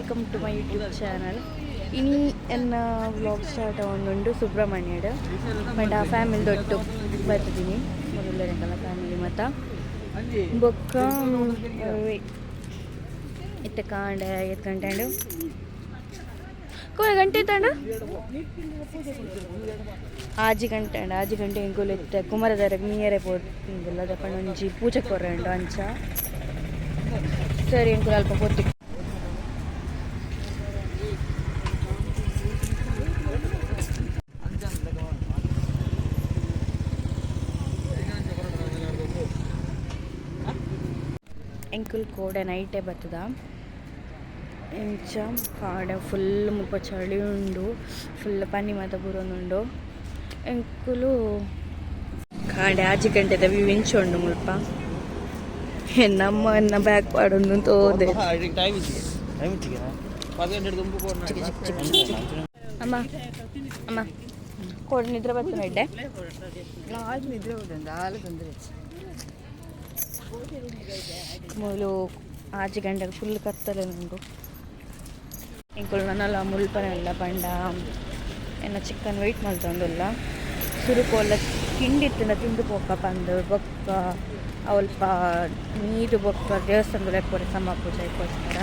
Welcome to my YouTube channel. ಇನಿ ಎನ್ನ vlog start ಆವೊಂದುಂಡು ಸುಬ್ರಹ್ಮಣ್ಯಡ್. ಬಟ್ ಆ ಫ್ಯಾಮಿಲಿ ದೊಟ್ಟು ಬರ್ತಿದ್ದೀನಿ ಮೊದಲನೇ ಫ್ಯಾಮಿಲಿ ಮತ್ತ ಬೊಕ್ಕ ಇತ್ತೆ ಕಾಂಡೆ ಏತ್ ಗಂಟೆ ಉಂಡು? ಕೋಡೆ ಗಂಟೆ ಇತ್ತಂಡ 6 ಗಂಟೆ ಉಂಡು. 6 ಗಂಟೆ ಎಂಕುಲು ಇತ್ತೆ ಕುಮಾರಧಾರಗ್ ಮೀಯರೆ ಪೋತಿಂದಿಲ್ಲ ದಪ್ಪಂಡ ಒಂಜಿ ಪೂಜೆ ಕೊರೆ ಉಂಡು ಅಂಚ. ಸರಿ, ಎಂಕುಲು ಅಲ್ಪ ಪೋತಿ. ಎಂಕುಲು ಕೋಡೆ ನೈಟೇ ಬತ್ತದ. ಇಂಚ ಕಾಡೆ ಫುಲ್ ಮುಲ್ಪ ಚಳಿ ಉಂಡು, ಫುಲ್ ಪನಿ ಮಾತ ಬೂರೊಂದುಂಡು. ಎಂಕುಲು ಕಾಂಡೆ 6 ಗಂಟೆದ ವ್ಯೂ ಇಂಚ ಉಂಡು ಮುಲ್ಪ. ನಮ್ಮ ಎನ್ನ ಬ್ಯಾಗ್ ಪಾಡೊಂದು ತೋದೆ. ಟೈಮ್ ಟೈಮ್ 10 ಗಂಟೆ ದುಂಬು. ಅಮ್ಮ, ಅಮ್ಮ, ಕೋಡೆ ನಿದ್ರೆ ಬರ್ತನ ಇಡ್ಡೆ. ನಿದ್ರೆ ಹೋದಂದ ಹಾಲು ತೊಂದರೆ. ಮೂಲು 6 ಗಂಟೆಗೆ ಫುಲ್ ಕತ್ತಲೆ ಉಂಡು. ಎಂಕುಲು ನನಲ ಮುಲ್ಪನೆಲ್ಲ ಪಂಡ ಎನ್ನ ಚಿಕನ್ ವೆಯ್ಟ್ ಮಲ್ತೊಂದುಲ್ಲ. ಸುರುಕು ತಿಂಡಿ ಇತ್ತಂಡ ತಿಂದು ಪೋಕ ಪಂದು ಬೊಕ್ಕ ಅಲ್ಪ ನೀರು ಬೊಕ್ಕ ದೇವಸ್ಥಾನದ ಪೂರ ಸಮ ಪೂಜೆ ಅದಕ್ಕೋಸ್ಕರ.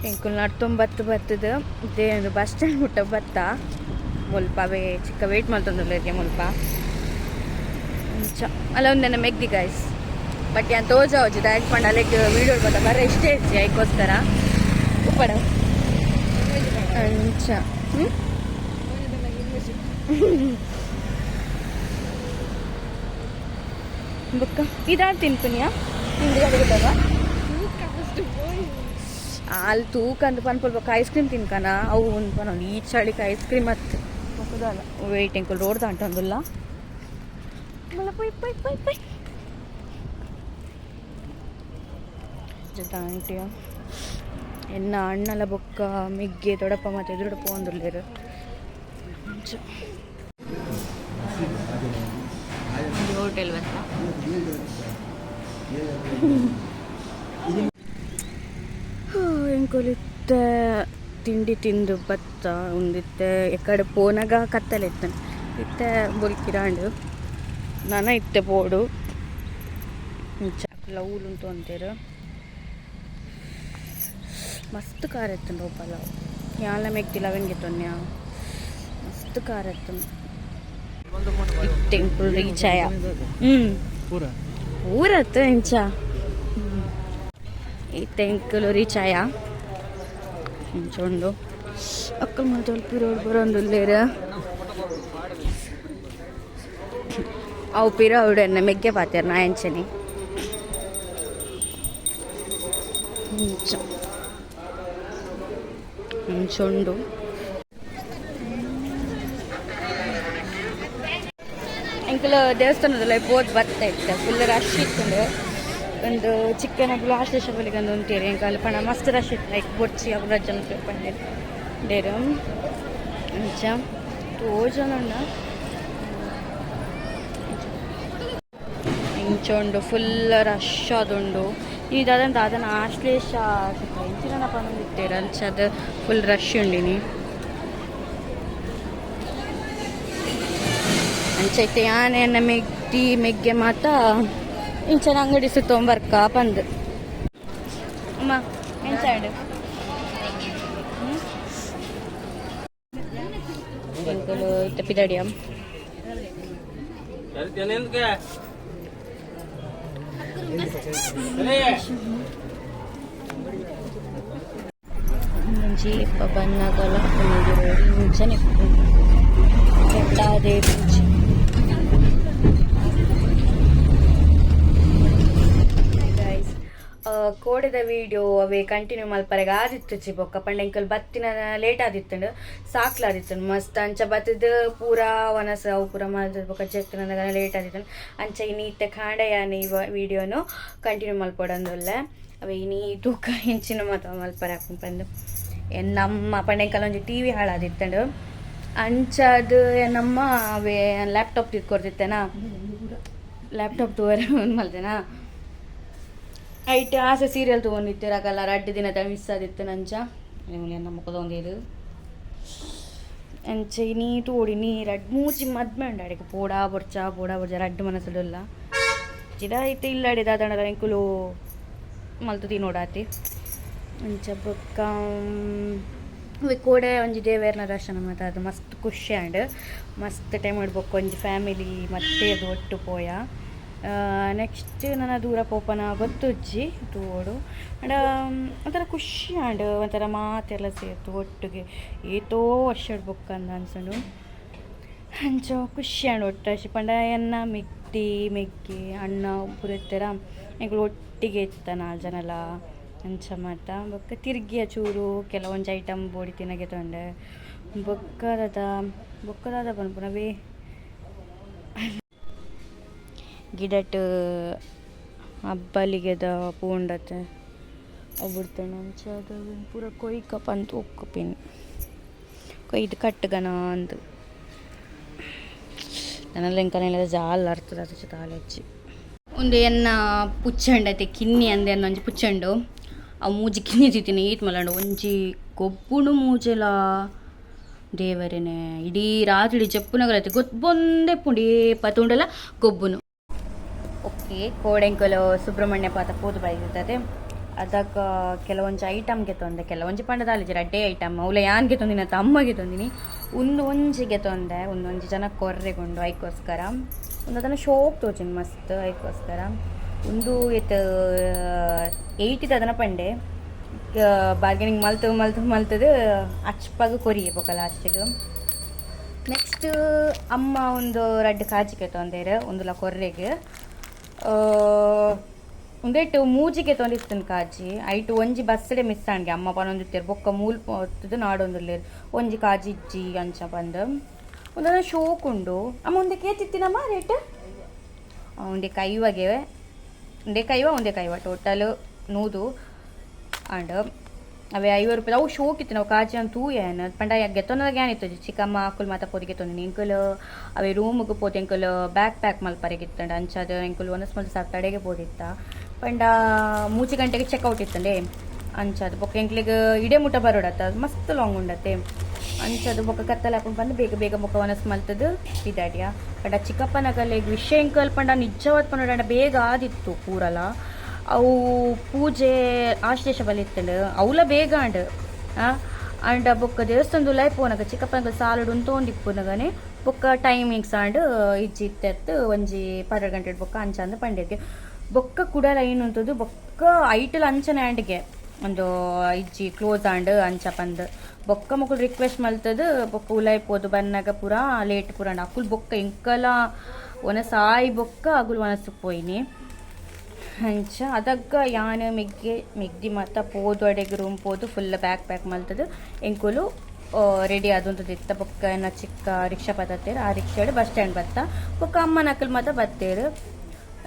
ಎಂಕುಲು ನಡ್ತೊಂಬತ್ತು ಬತ್ತದ ಇದೇ ಬಸ್ ಸ್ಟ್ಯಾಂಡ್ ಮುಟ್ಟ ಬತ್ತ. ಮುಲ್ಪ ಅವೇ ಚಿಕ್ಕ ವೆಯ್ಟ್ ಮಲ್ತೊಂದುಲ್ಲೆರ್ ಮುಲ್ಪ. ಅಂಚ ಅಲ್ಲ ಒಂದೆನ ಮೆಗ್ದಿ ಗಾಯ್ಸ್. ಬಟ್ ಯಾನ್ ತೋಜಾವೊಜಿ, ದಾಯೆಗ್ ಪಂಡ ಅಲೆಗ್ ವೀಡಿಯೋ ಬತ್ತ ಬರ್ರೆ ಇಷ್ಟ ಇಜ್ಜಿ, ಐಕೋಸ್ಕರ ಉಪ್ಪಡ ಅಂಚ. ಹ್ಮ್ ಬೊಕ್ಕ ಇದಾದ್ ತಿನ್ಪುನಿಯಾ ತಿಂಡಿ ಅಡುಗೆದಾಗ ಆಲ್ ತೂಕ ಅಂತ ಪನ್ಪುಲ್. ಬೊಕ್ಕ ಐಸ್ ಕ್ರೀಮ್ ತಿನ್ಕನ ಅವು ಒಂದು ಪನೊಂದು. ಈ ಚಳಿಗೆ ಐಸ್ ಕ್ರೀಮ್ ಅತ್ತು. ವೆಯ್ಟ್, ಎಂಕುಲು ರೋಡ್ ದಾಂಟೊಂದುಲ್ಲ ಮಲ್ಲ. ಪೊಯ್ ಪೊಯ್ ಪೊಯ್ ಪೊಯ್ ದಾಂಟಿಯ. ಎನ್ನ ಅಣ್ಣಲ ಬೊಕ್ಕ ಮೆಗ್ಗೆ ದೊಡ್ಡಪ್ಪ ಮತ್ತೆ ಎದುರುಡು ಪೋವೊಂದುಲ್ಲೆರ್ ಅಂಚ. ಹೋಟೆಲ್ ಬತ್ತ. ಎಂಕುಲು ಇತ್ತೆ ತಿಂಡಿ ತಿಂದು ಬತ್ತ. ಉಂದಿತ್ತೆ ಎಕಡೆ ಪೋನಗ ಕತ್ತಲೆ ಇತ್ತಂಡ್, ಇತ್ತೆ ಬೊಲ್ಕಿರಾಂಡ್. ನನ ಇತ್ತೆ ಪೋಡು. ಇಂಚ ಅಕುಲು ಉಂತು ಅಂತೆರ್. ಮಸ್ತ್ ಖಾರ ಇತ್ತುಂಡು ಪಲಾವ್. ಯಾನ್ಲ ಮೆಗ್ದಿಲ ಅವೆನ್ ಗೆತೊನ್ಯ. ಮಸ್ತ್ ಖಾರ ಇತ್ತುಂಡು. ಇತ್ತೆ ಎಂಕುಲು ರೀಚ್ ಆಯ. ಪೂರ. ಊರತ್ತು ಇಂಚ. ಇತ್ತೆ ಎಂಕುಲು ರೀಚ್ ಆಯ. ಇಂಚ ಉಂಡು. ಅಕ್ಕಲ್ ಮಾತ ಪಿರೋಡ್ ಬರೋಂದುಲ್ಲೆರ್. ಅವು ಪಿರವುಡು ಎನ್ನ ಮೆಗ್ಗೆ ಪಾತೆರ್ ನಾ ಎಂಚನಿ. ಇಂಚ ಇಂಚ ಉಂಡು. ಎಂಕುಲು ದೇವಸ್ಥಾನದಲ್ಲಿ ಪೋದು ಬತ್ತ. ಇತ್ತೆ ಫುಲ್ ರಶ್ ಇತ್ತುಂಡು. ಒಂದು ಚಿಕ್ಕನಗುಲು ಆಶ್ಲೇಷ ಬಲಿಗಂದು ಉಂಟೇರಿ. ಎಂಕ್ ಅಲ್ಪ ಪಂಡ ಮಸ್ತ್ ರಶ್ ಇತ್ತು, ಲೈಕ್ ಬೊಡ್ಚಿ ಅವು ರಜ್ಜನ ಪಂಡೆರ್ ಡೇರು. ಅಂಚ ತೋಜೊಂದುಂಡ. ಇಂಚ ಉಂಡು, ಫುಲ್ ರಶ್ ಆದುಂಡು. ಈ ದಾದನ ದಾದನ ಆಶ್ಲೇಷ ಇಂಚಿನ ಪನೊಂದಿತ್ತೆರ್. ಅಂಚಾದ್ ಫುಲ್ ರಶ್ ಉಂಡಿನಿ. ಅಂಚ ಇತ್ತೆ ಯಾನ್ ಎನ್ನ ಮೆಗ್ದಿ ಮೆಗ್ಗೆ ಮಾತ ಇಂಚನ ಅಂಗಡಿ ಸುತ್ತೊಂಬರ್ಕ ಪಂದ್. ಅಮ್ಮ, ಎಂಚ ಉಂಡು? ಎಂಕುಲು ಇತ್ತೆ ಪಿದಡಿಯ. ఎందుకే? ಒಂಜಿ ಬನ್ನಗಲ ರೋಡ್ ಇಂಚನೆ ಕೆಟ್ಟಾದೆ ಬೀಚ್. ಗೈಸ್, ಕೋಡೆದ ವಿಡಿಯೋ ಅವೇ ಕಂಟಿನ್ಯೂ ಮಲ್ಪರೆಗ್ ಆದಿತ್ತುಜಿ. ಬೊಕ್ಕ ಪಂಡ ಎಂಕುಲು ಬತ್ತಿನ ಲೇಟ್ ಆದಿತ್ತುಂಡು, ಸಾಕ್ಲಾದಿತ್ತುಂಡು ಮಸ್ತ್. ಅಂಚ ಬತ್ತದ್ ಪೂರಾ ವನಸ್ ಅವು ಪೂರ ಮಲ್ತದ್ ಬೊಕ್ಕ ಜೆತ್ತಿನ ಲೇಟ್ ಆದಿತ್ತುಂಡು. ಅಂಚ ಇನಿ ಇತ್ತೆ ಕಾಂಡೆ ಯಾನ್ ಈ ವಿಡಿಯೋನು ಕಂಟಿನ್ಯೂ ಮಲ್ಪೊಡಂದುಲ್ಲೆ. ಅವೇ ಇನಿ ತೂಕ ಇಂಚಿನ ಮಾತ ಮಲ್ಪರೆ ಆಪುಂಡು ಪಂದ್. ನಮ್ಮ ಪಂಡ ಎಂಕಲ್ ಒಂಜಿ ಟಿವಿ ಹಾಳಾದಿತ್ತುಂಡು. ಅಂಚಾದ್ ನಮ್ಮ ಅವೇ ಲ್ಯಾಪ್ಟಾಪ್ ತಿಕ್ಕೊರ್ತಿತ್ತೇನಾ, ಲ್ಯಾಪ್ಟಾಪ್ ತೂವರೆ ಮಲ್ತೆನಾ. ಐಟ್ ಆಸೆ ಸೀರಿಯಲ್ ತಗೊಂಡಿತ್ತಿರಕಲ್ಲ, ರಡ್ಡ್ ದಿನದ ಮಿಸ್ ಆದಿತ್ತು ನಂಚ ನಮ್ಮ ಮುಖದೊಂದಿದು. ಅಂಚ ಇನಿ ತೋಡಿ ನೀ ರಡ್ಡ್ ಮೂಜಿ ಮದ್ಮೆ ಉಂಡು ಅಡೆಗೆ, ಪೋಡಾ ಬೊರ್ಚ ಪೋಡಾ ಬೊರ್ಚ ರಡ್ಡ್ ಮನಸ್ಸುಡುಲ್ಲ. ಚಿದ ಐತೆ ಇಲ್ಲಡೆ ದಾದಂಡಲ ಎಂಕುಲು ಮಲ್ತು ತಿನೋಡಾತಿ. ಅಂಚ ಬೊಕ್ಕ ಕೋಡೆ ಒಂಜಿ ದೇವೆರ್ನ ದರ್ಶನ ಮಾತ ಅದು ಮಸ್ತ್ ಖುಷಿ ಆಂಡ್. ಮಸ್ತ್ ಟೈಮ್ ಬೊಕ್ಕ ಒಂಜಿ ಫ್ಯಾಮಿಲಿ ಮತ್ತೆ ಅದು ಒಟ್ಟು ಪೋಯ. ನೆಕ್ಸ್ಟ್ ನನ ದೂರ ಪೋಪನ ಗೊತ್ತುಜ್ಜಿ, ತೂವೊಡು. ಆಂಡ ಒಂಥರ ಖುಷಿ ಆಂಡ್, ಒಂಥರ ಮಾತೆಲ್ಲ ಸೇರ್ದು ಒಟ್ಟಿಗೆ ಏತೋ ವರ್ಷಡ್ ಬೊಕ್ಕ ಅಂದ್ ಅನ್ಸುಂಡು. ಅಂಚ ಖುಷಿ ಆಂಡ್ ಒಟ್ರಾಶಿ. ಪಂಡ ಎನ್ನ ಮೆಗ್ದಿ ಮೆಗ್ಗಿ ಅಣ್ಣ ಪೂರ ಇತ್ತೆರ, ಎಂಕುಲು ಒಟ್ಟಿಗೆ ಇತ್ತ ನಾಲ್ ಜನಲ. ಅಂಚ ಮಾತ ಬೊಕ್ಕ ತಿರ್ಗಿಯ ಚೂರು ಕೆಲವೊಂಜಿ ಐಟಮ್ ಬೋಡಿ ತಿನಗೆ ತೊಂಡೆ. ಬೊಕ್ಕ ದಾದ, ಬೊಕ್ಕ ದಾದ ಪನ್ಪುನವೇ ಗಿಡಟ್ ಅಬ್ಬಲಿಗೆದ ಪೂ ಉಂಡತೆ, ಅವು ಬುಡ್ತೇನೆ. ಅಂಚ ಅದು ಪೂರ ಕೊಯ್ಕ ಪಂದ್ ಒಕ್ಕುಪಿನಿ, ಕೊಯ್ದು ಕಟ್ಟುಗನ ಅಂದ್. ನನಲ ಎಂಕಲೆನ ಜಾಲ್ ಅರ್ತದ ದಾಲಜ್ಜಿ. ಉಂದು ಎನ್ನ ಪುಚ್ಚಂಡತೆ, ಕಿನ್ನಿ ಅಂದೆ ಎನ್ನ ಒಂಜಿ ಪುಚ್ಚಂಡು. ಅವು ಮೂಜಿ ಕಿನ್ನಿ ತಿಂತೀನಿ ಈತ್ ಮಲ್ಲಂಡು. ಒಂಜಿ ಗೊಬ್ಬುಡು ಮೂಜೆಲ ದೇವರೇನೆ ಇಡೀ ರಾತ್ರಿ ಜಪ್ಪುನಗಲತೆ ಗೊಬ್ಬೊಂದೇ ಪುಂಡು, ಏಪ ತೂಂಡಲ ಗೊಬ್ಬುನು. ಓಕೆ, ಕೋಡೆಂಕಲು ಸುಬ್ರಹ್ಮಣ್ಯ ಪಾತ ಪೋದು ಬೈದಿರ್ತದೆ. ಅದಕ್ಕ ಕೆಲವೊಂಜಿ ಐಟಮ್ ಗೆತೊಂದೆ. ಕೆಲವೊಂಜಿ ಪಂಡ ದಾಲಿಜಿ, ರಡ್ಡೆ ಐಟಮ್ ಅವ್ಲ ಯಾನ್ ಗೆತೊಂದಿನಿ ಅತ್ತ ಅಮ್ಮಗೆ ತೊಂದಿನಿ. ಉಂದು ಒಂಜಿ ಗೆತೊಂದೆ, ಉಂದೊಂಜಿ ಜನ ಕೊರ್ರೆಗುಂಡು ಐಕೋಸ್ಕರ. ಉಂದು ಅದನ್ನ ಶೋಕ್ ತೋಜಿಂದು ಮಸ್ತ್, ಐಕೋಸ್ಕರ. ಉಂದು ಏತ್ 80 ಅದನ ಪಂಡೆ, ಬಾರ್ಗೇನಿಂಗ್ ಮಲ್ತು ಮಲ್ತು ಮಲ್ತದು ಅಚ್ಪಗ ಕೊರಿಯೆ ಬೊಕ ಲಾಸ್ಟಿಗೆ. ನೆಕ್ಸ್ಟ್ ಅಮ್ಮ ಒಂದು ರಡ್ಡ್ ಕಾಜಿ ಗೆತೊಂದೆರ್, ಉಂದುಲ ಕೊರ್ರೆಗ್. ಉಂದೆಟ್ ಮೂಜಿಗೆ ತೊಂದಿತ್ತುಂಡು ಕಾಜಿ, ಐಟ್ ಒಂಜಿ ಬಸ್ಸಡೆ ಮಿಸ್ ಆಂಡ್ಗೆ. ಅಮ್ಮ ಪನೊಂದಿತ್ತೆರ್ ಬೊಕ್ಕ ಮೂಲ್ ಪೊತ್ತುದು ನಾಡೊಂದುಲ್ಲೆರ್, ಒಂಜಿ ಕಾಜಿ ಇಜ್ಜಿ ಅಂಚ ಪಂದ್. ಉಂದೆನ ಶೋಕ್ ಉಂಡು. ಅಮ್ಮ, ಉಂದೆಕ್ ಏತ್ ಇತ್ತಿನಮ್ಮ ರೇಟ್? ಉಂದೆಕ್ 50ಗೆ. ಉಂದೆಕ್ 50, ಉಂದೆಕ್ 50, ಟೋಟಲ್ 100 ಆಂಡ್. ಅವೇ 50 ರೂಪಾಯಿ. ಅವು ಶೋಕ್ ಇತ್ತು. ನಾವು ಕಾಜಿ ಅಂತ ತೂಯೆ ಪಂಡ ಗೆತೊನದ ಗ್ಯಾನ್ ಇತ್ತು. ಚಿಕ್ಕಮ್ಮ ಅಕುಲು ಮಾತ ಪೋದು ಗೆತೊಂದಿನಿ. ಎಂಕುಲು ಅವೇ ರೂಮ್ಗೆ ಪೋದು ಎಂಕುಲು ಬ್ಯಾಗ್ ಪ್ಯಾಕ್ ಮಲ್ಪರೆಗೆ ಇತ್ತಂಡ. ಅಂಚಾದ್ ಎಂಕುಲು ವನಸ್ ಮಲ್ತ್ ಸಾಕ್ ಪೋದಿತ್ತ. ಪಂಡ 3 ಗಂಟೆಗೆ ಚೆಕ್ಔಟ್ ಇತ್ತಂಡೆ. ಅಂಚಾದ್ ಬೊಕ್ಕ ಎಂಕ್ಲೆಗ್ ಇಡೆ ಮುಟ್ಟ ಬರೋಡತ್ತ, ಮಸ್ತ್ ಲಾಂಗ್ ಉಂಡತ್ತೆ. ಅಂಚಾದ್ ಬೊಕ್ಕ ಕತ್ತಲೆ ಹಾಕೊಂಡು ಬಂದು ಬೇಗ ಬೇಗ ಬೊಕ್ಕ ವನಸ್ ಮಲ್ತದು ಪಿದಾಡಿಯ. ಪಂಡ ಚಿಕ್ಕಪ್ಪನಗಲೆಗ್ ವಿಷಯ ಎಂಕಲ್ ಪಂಡ ನಿಜವಾದ ಪಂಡ ಬೇಗ ಆದಿತ್ತು ಪೂರಲ. ಅವು ಪೂಜೆ ಆಶ್ಲೇಷ ಬಲಿ ಇತ್ತಂಡು, ಅವಲ ಬೇಗ ಆಂಡ್. ಆಂಡ ಬೊಕ್ಕ ದೇವಸ್ಥಾನದ ಪೋನಗ ಚಿಕ್ಕಪ್ಪನಗಲ್ ಸಾಲುಡು ಉಂತೊಂದಿಪ್ಪುನಗನೆ ಬೊಕ್ಕ ಟೈಮಿಂಗ್ಸ್ ಆಂಡ್, ಇಜ್ಜಿ ಇತ್ತೆತ್ತು ಒಂಜಿ 12 ಗಂಟೆ ಬೊಕ್ಕ ಅಂಚ ಅಂದ್ ಪಂಡೆಗೆ. ಬೊಕ್ಕ ಕುಡ ಲೈನ್ ಉಂತುದು ಬೊಕ್ಕ ಐಟಲ್ ಅಂಚನೆ ಆಂಡ್ಗೆ, ಒಂದು ಇಜ್ಜಿ ಕ್ಲೋಸ್ ಆಂಡ್ ಅಂಚ ಪಂದ್. ಬೊಕ್ಕ ಮೊಕುಲು ರಿಕ್ವೆಸ್ಟ್ ಮಲ್ತದು ಬೊಕ್ಕ ಉಲಾಯಿ ಪೋದು ಬನ್ನಗ ಪೂರ ಲೇಟ್ ಪೂರ ಆಂಡ್. ಅಕುಲು ಬೊಕ್ಕ ಎಂಕಲ ವನಸಾಯಿ ಬೊಕ್ಕ ಅಗುಲು ವನಸುಕ್ ಪೋಯಿನಿ ಅಂಚ. ಅದಕ್ಕ ಯಾನ್ ಮೆಗ್ಗೆ ಮೆಗ್ದಿ ಮಾತ ಪೋದು ಅಡೆಗ್ ರೂಮ್ ಪೋದು ಫುಲ್ ಬ್ಯಾಗ್ ಪ್ಯಾಕ್ ಮಲ್ತದು ಎಂಕುಲು ರೆಡಿ ಆದುಂತುದಿತ್ತ. ಬೊಕ್ಕ ಎನ್ನ ಚಿಕ್ಕ ರಿಕ್ಷಾ ಪತ್ತೇರು, ಆ ರಿಕ್ಷಾಡ್ ಬಸ್ ಸ್ಟ್ಯಾಂಡ್ ಬತ್ತ. ಬೊಕ್ಕ ಅಮ್ಮನಕುಲು ಮಾತ ಬತ್ತೇರು.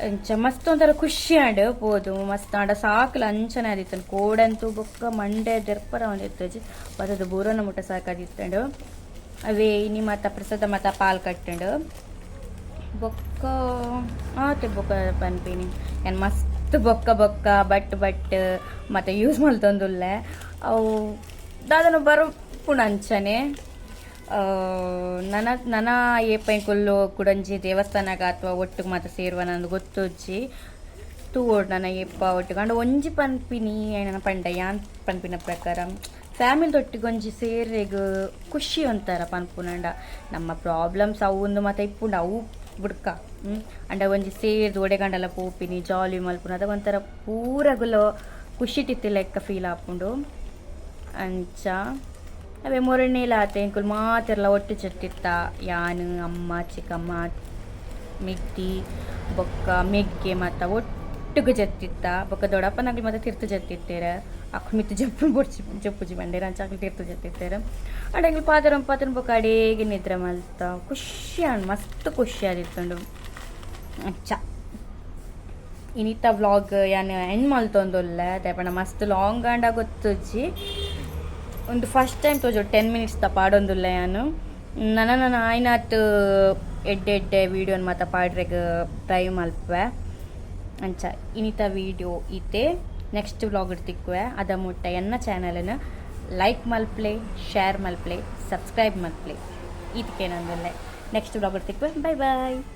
ಅಂಚ ಮಸ್ತ್ ಒಂಥರ ಖುಷಿ ಆಂಡ್ ಪೋದು. ಮಸ್ತ್ ಆಂಡ ಸಾಕುಲ ಅಂಚನೆ ಆದಿತ್ತಂಡು ಕೋಡಂತೂ. ಬೊಕ್ಕ ಮಂಡೆ ದೆರ್ಪರ ಒಂದಿತ್ತಜಿ ಬತ್ತದು ಬೂರನ ಮುಟ್ಟ ಸಾಕಾದಿತ್ತಂಡು. ಅವೇ ಇನಿ ಮಾತ ಪ್ರಸಾದ ಮಾತ ಪಾಲ್ ಕಟ್ಟಂಡು. ಬೊಕ್ಕ ಆತೆ ಬೊಕ್ಕ ಪನ್ಪಿನಿ ಯಾನ್ ಮಸ್ತ್ ಬೊಕ್ಕ ಬೊಕ್ಕ ಬಟ್ ಬಟ್ ಮತ್ತೆ ಯೂಸ್ ಮಲ್ತೊಂದುಲ್ಲೆ. ಅವು ದಾದನ ಬರುಪುಂಡು ಅಂಚನೆ. ನನ ನನ ಏಪ ಎಂಕುಲು ಕುಡಂಜಿ ದೇವಸ್ಥಾನಗ ಅಥವಾ ಒಟ್ಟುಗು ಮಾತ ಸೇರುವ ನಂದು ಗೊತ್ತುಜ್ಜಿ, ತೂವೊಡು ನನ ಏಪ ಒಟ್ಟುಗು. ಆಂಡ ಒಂಜಿ ಪನ್ಪಿನಿ ನನ್ನ ಪಂಡ ಯಾನ್ ಪನ್ಪಿನ ಪ್ರಕಾರ ಫ್ಯಾಮಿಲಿ ಒಟ್ಟಿಗೆ ಒಂಜಿ ಸೇರೆಗ್ ಖುಷಿ ಒಂಥರ ಪನ್ಪುನಂಡ ನಮ್ಮ ಪ್ರಾಬ್ಲಮ್ಸ್ ಅವು ಒಂದು ಮಾತ ಇಪ್ಪುಂಡು, ಅವು ಬುಡ್ಕ. ಅಂಡ ಒಂಜಿ ಸೇರ್ದು ಒಡೆಗಂಡಲ ಪೋಪಿನಿ, ಜಾಲಿ ಮಲ್ಪುನ, ಅದ ಒಂಥರ ಪೂರಗುಲ ಖುಷಿ ಲೆಕ್ಕ ಫೀಲ್ ಆಪುಂಡು ಅಂಚ. ಅವೇ ಮೊರನೇಲ ಆತೆ ಎಂಕುಲು ಮಾತೆರ್ಲ ಒಟ್ಟು ಜೆತ್ತಿತ್ತ. ಯಾನ್, ಅಮ್ಮ, ಚಿಕ್ಕಮ್ಮ, ಮೆಗ್ದಿ ಬೊಕ್ಕ ಮೆಗ್ಗೆ ಮಾತ ಒಟ್ಟುಗು ಜತ್ತಿತ್ತ. ಬೊಕ್ಕ ದೊಡ್ಡಪ್ಪನಗ್ಲು ಮಾತ ತಿರ್ತು ಜತ್ತಿತ್ತೇರು. ಅಕುಲು ಮಿತ್ತ್ ಜಪ್ಪು ಬೊಡ್ಚಿ ಜಪ್ಪುಜಿ ಪಂಡೇರ್, ಅಂಚ ಅಕುಲು ತಿರ್ತು ಜತ್ತಿತ್ತೇರು. ಅಂಡ ಎಂಕುಲು ಪಾತೆರ ಪಾತೆರ ಬೊಕ್ಕ ಅಡೇಗೆ ನಿದ್ರೆ ಮಲ್ತ. ಖುಷಿ ಆಂಡ್, ಮಸ್ತ್ ಖುಷಿ ಆದಿತ್ತುಂಡು. ಅಂಚ ಇನಿತ ವ್ಲಾಗ್ ಯಾನ್ ಎಂಡ್ ಮಲ್ತೊಂದುಲ್ಲೆ. ದಾಯೆ ಪಂಡ ಮಸ್ತ್ ಲಾಂಗ್ ಆಂಡ ಗೊತ್ತುಜ್ಜಿ. ಒಂದು ಫಸ್ಟ್ ಟೈಮ್ ತೋಜೋಡು 10 ಮಿನಿಟ್ಸ್ ದ ಪಾಡೊಂದುಲ್ಲೆ ಯಾನ್. ನನ ನನ ಆಯ್ನಾತ್ ಎಡ್ಡೆ ಎಡ್ಡೆ ವೀಡಿಯೋನ್ ಮಾತ ಪಾಡ್ರೆಗ್ ಟ್ರೈ ಮಲ್ಪುವೆ. ಅಂಚ ಇನಿತ ವೀಡಿಯೋ ಇತ್ತೆ, ನೆಕ್ಸ್ಟ್ ವ್ಲಾಗ್ ತಿಕ್ಕುವೆ. ಅದ ಮುಟ್ಟ ಎನ್ನ ಚಾನಲ್ನ ಲೈಕ್ ಮಲ್ಪ್ಲೆ, ಶೇರ್ ಮಲ್ಪ್ಲೆ, ಸಬ್ಸ್ಕ್ರೈಬ್ ಮಲ್ಪ್ಲೆ. ಇದಕ್ಕೇನಂದಲ್ಲೇ ನೆಕ್ಸ್ಟ್ ವ್ಲಾಗ್ ತಿಕ್ಕುವೆ. Bye boy.